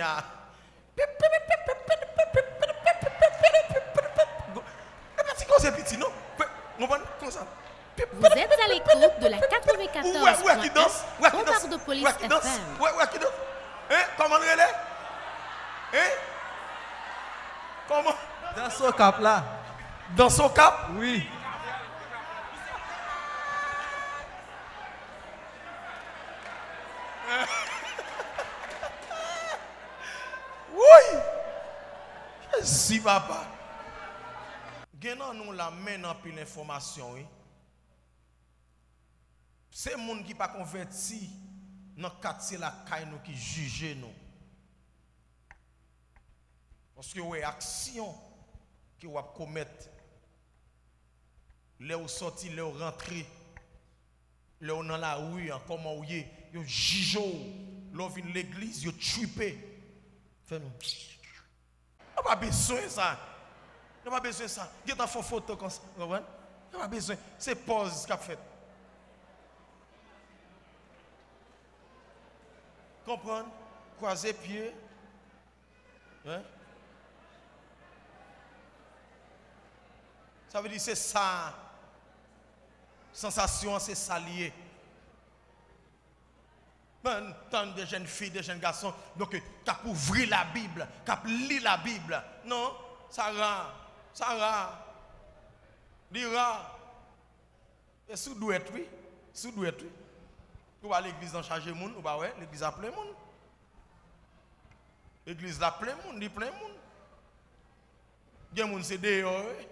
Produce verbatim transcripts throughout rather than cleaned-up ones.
a. E pa ti koze piti, non. Ou konprann? Konsa. Vous êtes à l'écoute de la quatre-vingt-quatorze point un Bombardopolis F M. Ou wè, ou wè ki dans? Hein? Kòman l rele? Hein? Kòman? Dans au Cap la. Dans au Cap? Oui. Wouy! Jezi, papa. Gen nan nou la, men anpil enfòmasyon, wi. Se moun ki pa konvèti nan katye lakay nou ki jije nou. Paske yo wè aksyon ke w ap komèt, lè w sòti, lè w rantre, lè w nan lari an, kòman w ye, yo jije w. Lè w vin legliz, yo tripe. Fè nou. Yo pa bezwen sa. Yo pa bezwen sa. Gentan fè yon foto konsa, w konprann? Yo pa bezwen. Se pòz k ap fèt. Konprann? Kwaze pye. Hein? Sa vle di se sa. Sansasyon an, se sa l ye. Ban tann de jèn fi, de jèn gason, donk, k ap ouvri Labib, k ap li Labib. Non, sa ra, sa ra. Li ra. E sou dwèt, wi. Sou dwèt, wi. Ou pa legliz lan chaje moun, ou pa wè, legliz la plen moun. Legliz la plen moun, li plen moun. Gen moun se deyò, wi.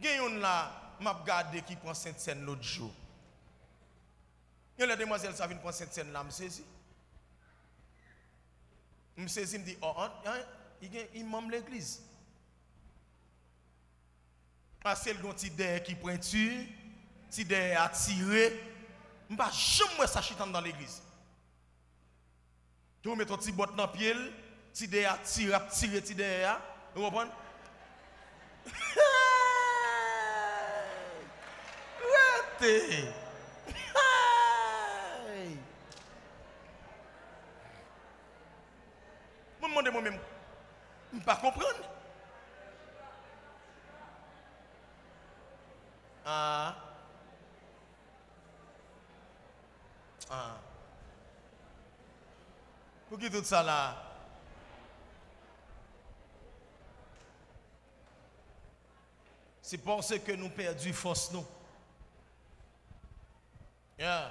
Gen youn la, m ap gade ki pran Sentsèn lòt jou. Yon lè demwazèl sa vin pran Sentsèn la, m sezi. M sezi, m di, "Oh, an, an, li gen, li manm legliz." Paske l gen yon ti dèyè ki pwenti, ti dèyè a tire. M pa janm wè sa chita anndan legliz. Yo met yon ti bòt nan pye l, ti dèyè a tire, ap tire ti dèyè a. Ou konprann? Rete! Hey! Mwen mande mwen menm, m pa konprann. Ah. Ah. Pou ki tout sa la? Se paske nou pèdi fòs nou. Yeah.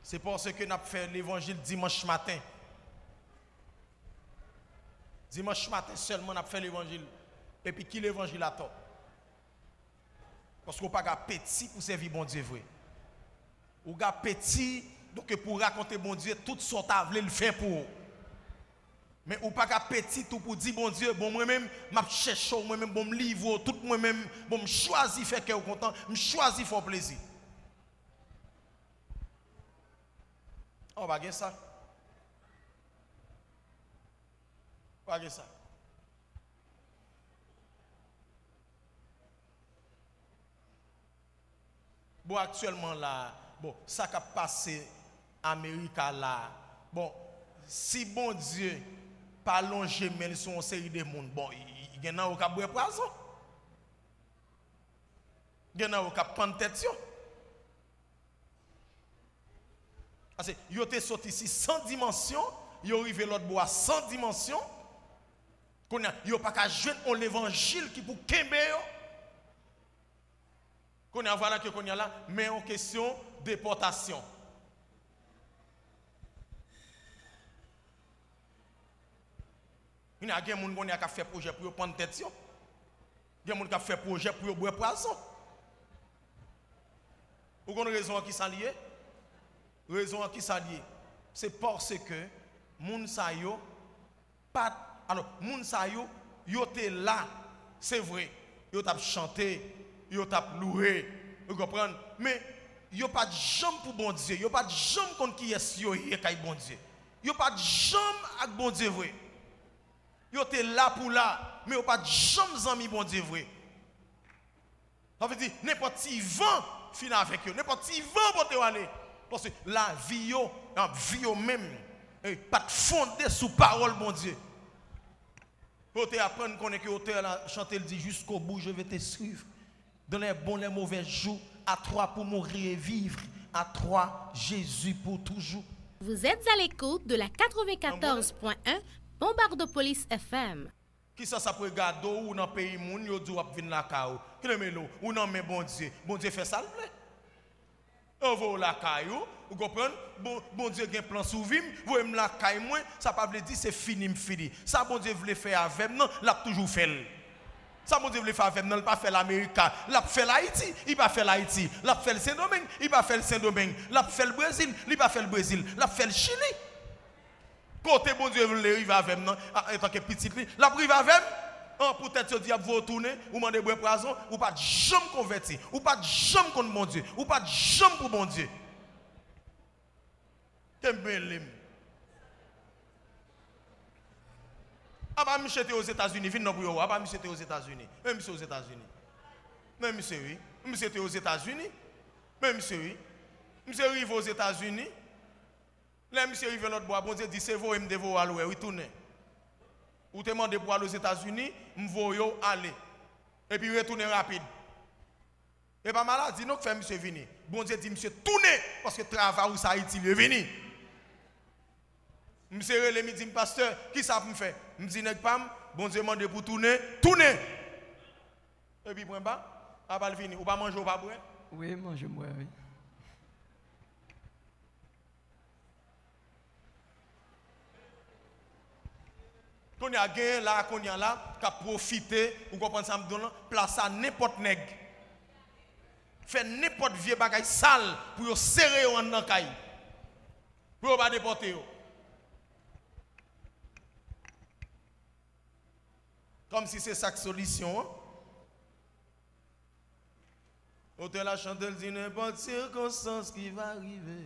Se paske n ap fè levanjil dimanch maten. Dimanch maten sèlman n ap fè levanjil. Epi ki levanjil atò? Paske w pa ka peti pou sèvi Bondye vre. Ou ka peti, donk, pou rakonte Bondye tout sa w ta vle l fè pou ou. Men ou pa ka peti tou pou di Bondye, "Bon, mwen menm, m ap chèche w, mwen menm, bon, m livre w tout mwen menm, bon, m chwazi fè kè w kontan, m chwazi fè w plezi." Oh, pa gen sa. Pa gen sa. Bon, aktyèlman la, bon, sa k ap pase Amerika la, bon, si Bondye pa lonje men l sou yon seri de moun, bon, i, i, gen nan yo k ap bwè pwazon. Gen nan yo k ap pann tèt yo. Paske yo te sot isi san dimansyon, yo rive lòt bò a san dimansyon. Kounye a, yo pa ka jwenn yon levanjil ki pou kenbe yo. Kounye a, vwala ke kounye a la, men yon kesyon depòtasyon. Kounye a, gen moun kounye a k ap fè pwojè pou yo pann tèt yo. Gen moun k ap fè pwojè pou yo bwè pwazon. Ou konn rezon an ki sa l ye? Rezon an ki sa l ye? Se paske moun sa yo pa t, alò, moun sa yo, yo te la, se vre, yo t ap chante, yo t ap louwe, ou konprann? Men, yo pa t janm pou Bondye, yo pa t janm konn kiyès yo ye kay Bondye. Yo pa t janm ak Bondye vre. Yo te la pou la, men yo pa t janm zanmi Bondye vre. Sa vle di, nenpòt ti van fin avèk yo, nenpòt ti van pote yo ale. Paske lavi yo, ap vi yo menm, e pa t fonde sou pawòl Bondye. Pou yo te aprann konnen ke otè la chante, l di, Jusqu'au bout, je vais te suivre. Dans les bons, les mauvais jours, à toi pour mourir et vivre, à toi, Jésus, pour toujours. Vous êtes à l'écoute de la quatre-vingt-quatorze point un Bombardopolis F M. Kisa sa pou regade w nan peyi moun, yo di w ap vin lakay ou? Ki nan men w, ou nan men Bondye. Bondye fè sa l vle. Yo voye w lakay ou, ou konprann? Bon, Bondye gen plan sou vi m, voye m lakay mwen, sa pa vle di se fini m fini. Sa Bondye vle fè avè m nan, l ap toujou fè l. Sa Bondye vle fè avè m nan, li pa fè l Amerika, l ap fè l Ayiti, li pa fè l Ayiti, l ap fè l Sendomeng, li pa fè l Sendomeng, l ap fè l Brezil, li pa fè l Brezil, l ap fè l Chili. Kote Bondye vle rive avè m nan, a, antanke pitit li, l ap rive avè m. An, poutèt yo di y ap voye w tounen, ou mande bwè pwazon, ou pa t janm konvèti, ou pa t janm konn Bondye, ou pa t janm pou Bondye. Kenbe li m. Apa misye te Ozetazini, vin non pou yo wè. Apa misye te Ozetazini. Men misye Ozetazini. Men misye wi. Misye te Ozetazini. Men misye wi. Misye rive Ozetazini. Lè misye rive lòt bò a, Bondye di, se voye m te voye w al wè, wi, tounen. Ou te mande pou w al Ozetazini, m voye w ale. Epi retounen rapid. E pa maladi non k fè misye vini. Bondye di misye tounen, paske travay ou sa itil, e vini. Misye rele m, li di m, pastè, kisa pou m fè? M di, nèg pa m, Bondye mande pou tounen, tounen. Epi pwen pa, apa l vini, ou pa manje, ou pa bwè? Wi, manje m bwè, wi. Kounye a, genyen la, kounye a la, k ap pwofite, ou konprann sa m di w lan, plase nenpòt nèg. Fè nenpòt vye bagay sal pou yo sere yo anndan kay. Pou yo pa depòte yo. Kòmsi se sa k solisyon an. Otè la chante, l di, nenpòt sikonstans ki va rive,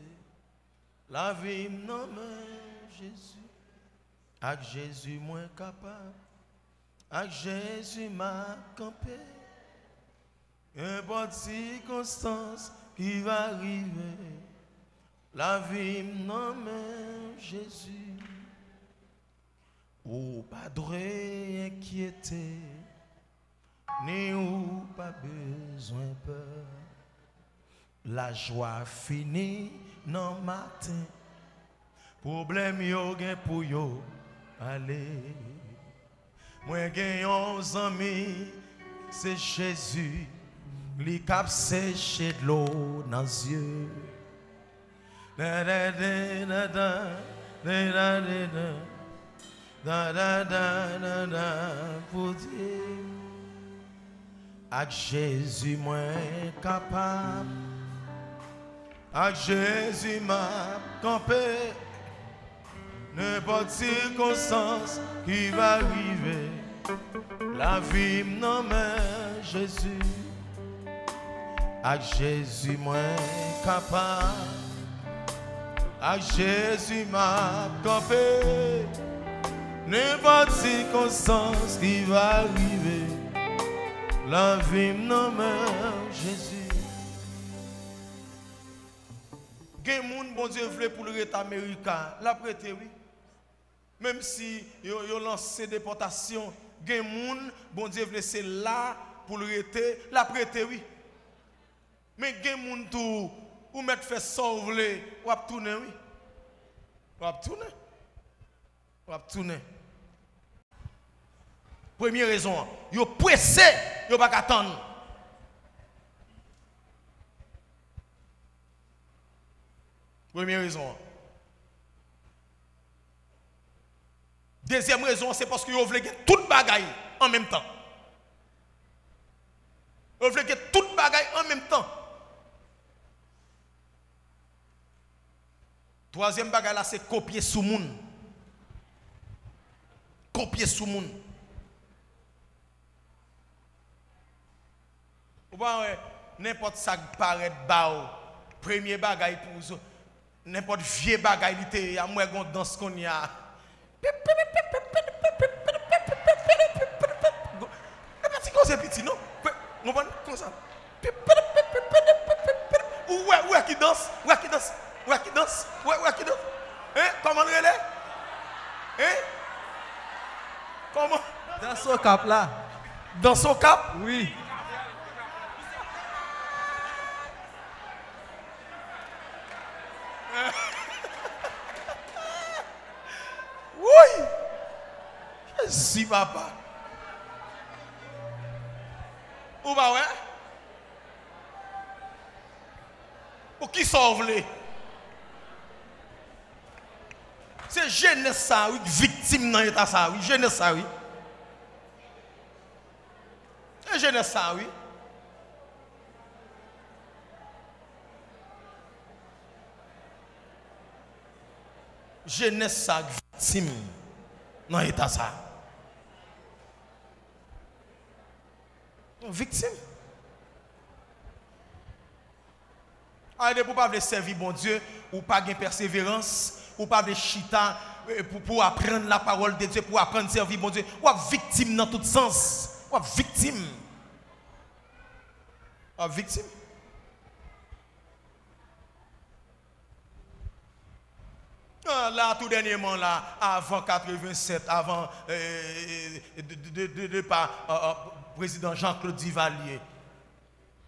lavi m nan men Jezi. Ak Jezi mwen kapab, ak Jezi m ap kanpe. Nenpòt sikonstans ki va rive, lavi m nan men Jezi. Ou pa dwe enkyete, ni ou pa bezwen pè. Lajwa fini nan maten. Pwoblèm yo gen pou yo pale. Mwen gen yon zanmi, se Jezi, li k ap seche dlo nan zye. Da, da, da, da, da, da, da, da, da, da, da, da, da, da, pou Dye. Ak Jezi mwen kapab. Ak Jezi m ap kanpe. Nenpòt sikonstans ki va rive, lavi m nan men Jezi. Ak Jezi mwen kapab. Ak Jezi m ap kanpe. Nenpòt sikonstans ki va rive, lavi m nan men Jezi. Gen moun Bondye vle pou l rete Amerika, l ap rete wi. Menm si yo, yo lanse depòtasyon, gen moun Bondye vle se la pou l rete, l ap rete wi. Men gen moun tou, ou mèt fè sa w vle, w ap tounen wi. W ap tounen. W ap tounen. Premye rezon an, yo prese, yo pa ka tann. Premye rezon an. Dezyèm rezon an, se paske yo vle gen tout bagay an menm tan. Yo vle gen tout bagay an menm tan. Twazyèm bagay la, se kopye sou moun. Kopye sou moun. Ou pa wè, nenpòt sa k parèt ba w, premye bagay pou zo-, nenpòt vye bagay li te ye a, m wè gon dans kounye a. E pa ti koze piti non. Ou konprann? Konsa. Ou wè, ou wè ki dans, ou wè ki dans. Wè ki dans? Wè, wè ki dans? Hein? Kòman l rele? Hein? Kòman? Dans Okap la. Dans Okap? Wi. Wouy! Jezi, papa. Ou pa wè? Ou kisa w vle? Se jenès sa a, wi, k viktim nan eta sa a, wi. Jenès sa a, wi. Se jenès sa a, wi. Jenès sa a k viktim nan eta sa a. Yon viktim. A, depi w pa vle sèvi Bondye, ou pa gen pèseverans, ou pa vle chita, eh, pou, pou aprann lapawòl de Dye, pou aprann sèvi Bondye, w ap viktim nan tout sans. W ap viktim. W ap viktim. Ah, la, tou dènyèman la, avan katrevennsèt, avan, eh, de, de, de, de depa, eh, eh, prezidan Jean-Claude Duvalier,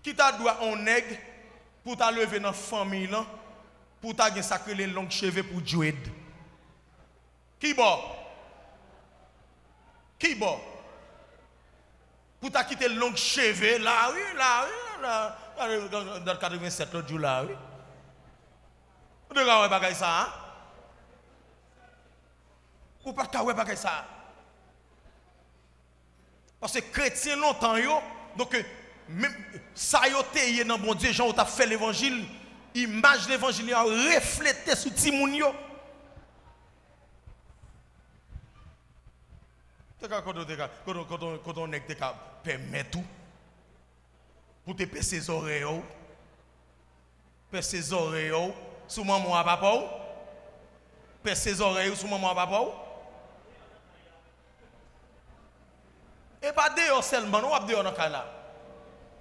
ki ta dwa on nèg pou ta leve nan fanmiy lan, pou ta gen sa k rele long cheve pou dread? Kibò? Kibò? Pou ta kite long cheve la, wi, la, wi, la. Gade, gade, gade katrevennsèt lòt jou la, wi. Ou te ka wè bagay sa a? Ou pa t ka wè bagay sa a? Paske kretyen lontan yo, donk, menm sa yo te ye nan Bondye, jan yo t ap fè levanjil, imaj levanjil yo a reflete sou timoun yo. Te ka, kote w te ka, kote, kote, kote yon nèg te ka pèmèt ou pou te pèse zòrèy ou, pèse zòrèy ou sou manman w a papa w, pèse zòrèy ou sou manman w a papa w. E pa deyò sèlman, non, w ap deyò nan kay la.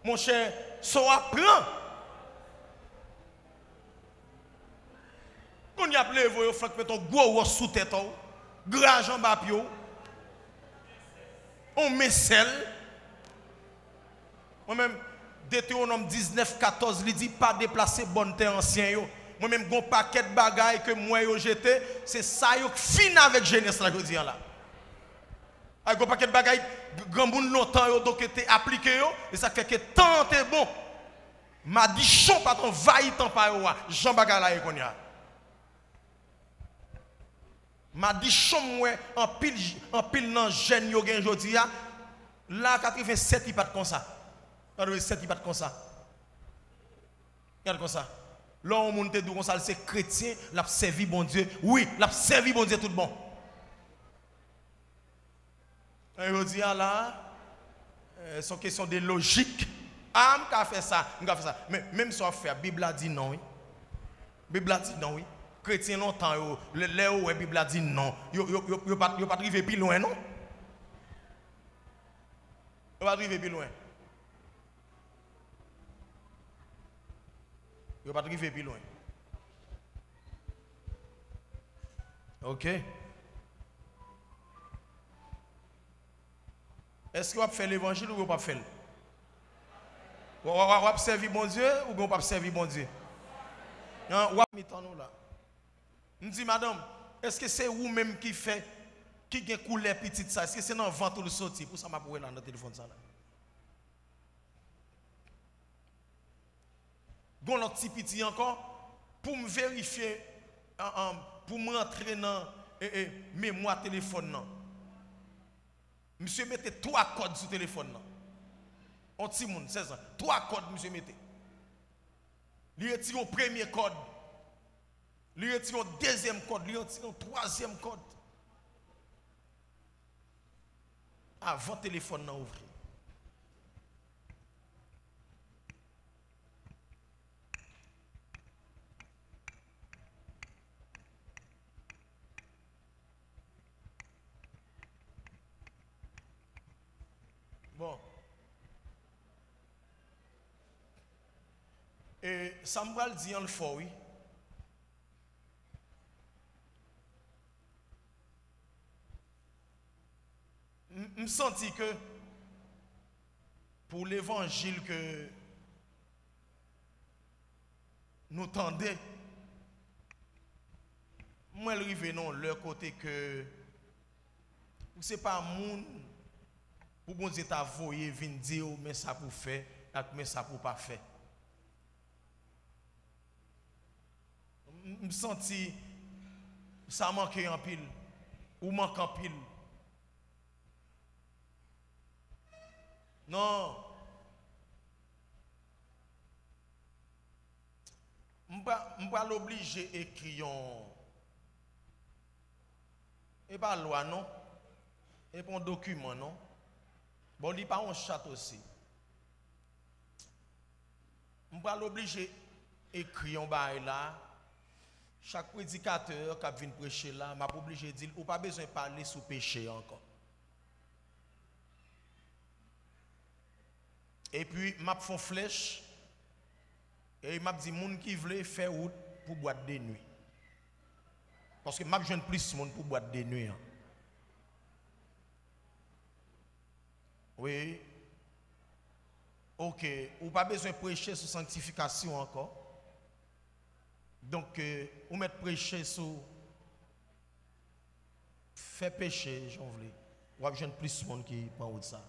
Monchè, sa w ap pran. Kounye a ap leve w, yo flank met yon gwo wòch sou tèt ou, graj anba pye w, yon men sèl. Mwen menm, Detewonòm diznèf katòz, li di, pa deplase bòn tè ansyen yo. Mwen menm, gon pakèt bagay ke m wè yo jete, se sa yo k fin avèk jenès la jodi a la. Ay, gon pakèt bagay, granmoun lontan yo, donk, te aplike yo, e sa k fè ke tan an te bon. Madichon pa t anvayi tan pa yo a, jan bagay la ye kounye a. Madichon m wè anpil, anpil nan jèn yo gen jodi a, la katrevennsèt li pa t konsa. Katrevennsèt li pa t konsa. Gad konsa. Lè yon moun te di w konsa, l se kretyen, l ap sèvi Bondye. Wi, l ap sèvi Bondye tout bon. E jodi a la, eh, se yon kesyon de lojik. A, m ka fè sa, m ka fè sa. Men, menm sa w ap fè a, Bib la di non, wi. Bib la di non, wi. Kretyen lontan yo, lè, lè yo wè Bib la di non, yo, yo, yo, yo pa t, yo pa t rive pi lwen, non. Yo pa t rive pi lwen. Yo pa t rive pi lwen. Ok. Èske w ap fè levanjil oubyen w p ap fè l? W, w, w, w ap sèvi Bondye oubyen w p ap sèvi Bondye? An, w ap mitan nou la. M di, madanm, èske se ou menm ki fè, ki gen koulè pitit sa? Èske se nan vant ou l soti? Pou sa m ap wè la nan telefòn sa la. Gon lòt ti piti ankò, pou m verifye, an, an, pou m rantre nan, e, e, memwa telefòn nan. Misye mete twa kòd sou telefòn nan. On timoun, sèz an, twa kòd misye mete. Li retire yon premye kòd. Li retire yon dezyèm kòd. Li retire yon twazyèm kòd. Avan telefòn nan ouvri. Bon. E sa m pral di an, l fò, wi. M santi ke pou levanjil ke nou tande, m wè l rive nan yon lè kote ke ou se pa moun pou Bondye ta voye vin di w men sa pou fè ak men sa pou pa fè. M, m santi sa manke anpil. Ou manke anpil. Non. M pra-, m pral oblije ekri yon, e pa lwa non, e pa yon dokiman non. Bon, li pa yon chat osi. M pral oblije ekri yon bagay la. Chak predikatè k ap vin preche la, m ap oblije di l, ou pa bezwen pale sou peche ankò. Epi, m ap fè yon flèch, e m ap di, moun ki vle fè wout pou bwat de nwi. Paske m ap jwenn plis moun pou bwat de nwi an. Wi. Oke, ou pa bezwen preche sou sanktifikasyon ankò. Donk, eh, ou mèt preche sou fè peche jan w vle. W ap jwenn plis moun ki pran wout sa.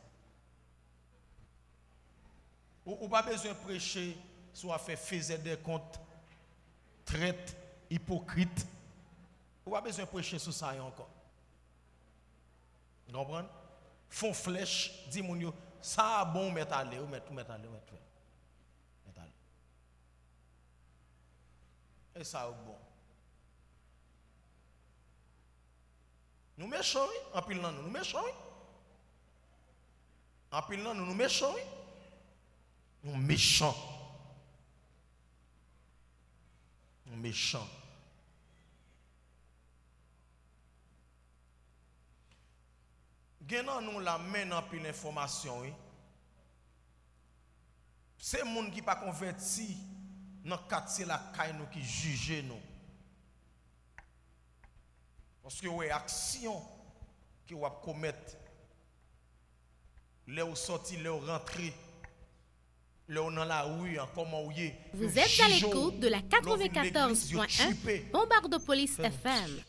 Ou, ou pa bezwen preche sou afè fezè dè kont, trèt, ipokrit. Ou pa bezwen preche sou sa yo ankò. Ou konprann? Fè yon flèch, di moun yo, sa a bon, ou mèt ale, ou mèt, ou mèt ale, ou mèt fè. Mèt ale. E sa yo k bon. Nou mechan, wi. Anpil nan nou, nou mechan, wi. Anpil nan nou, nou mechan, wi. Nou mechan. Nou mechan. Gen nan nou la, men anpil enfòmasyon, wi. Se moun ki pa konvèti nan katye lakay nou ki jije nou. Paske yo wè aksyon ke w ap komèt lè w sòti, lè w rantre, lè w nan lari an, kòman w ye. Yo jije w. Lè w vin legliz, yo tchipe. Vous êtes à l'écoute de la quatre-vingt-quatorze point un Bombardopolis F M.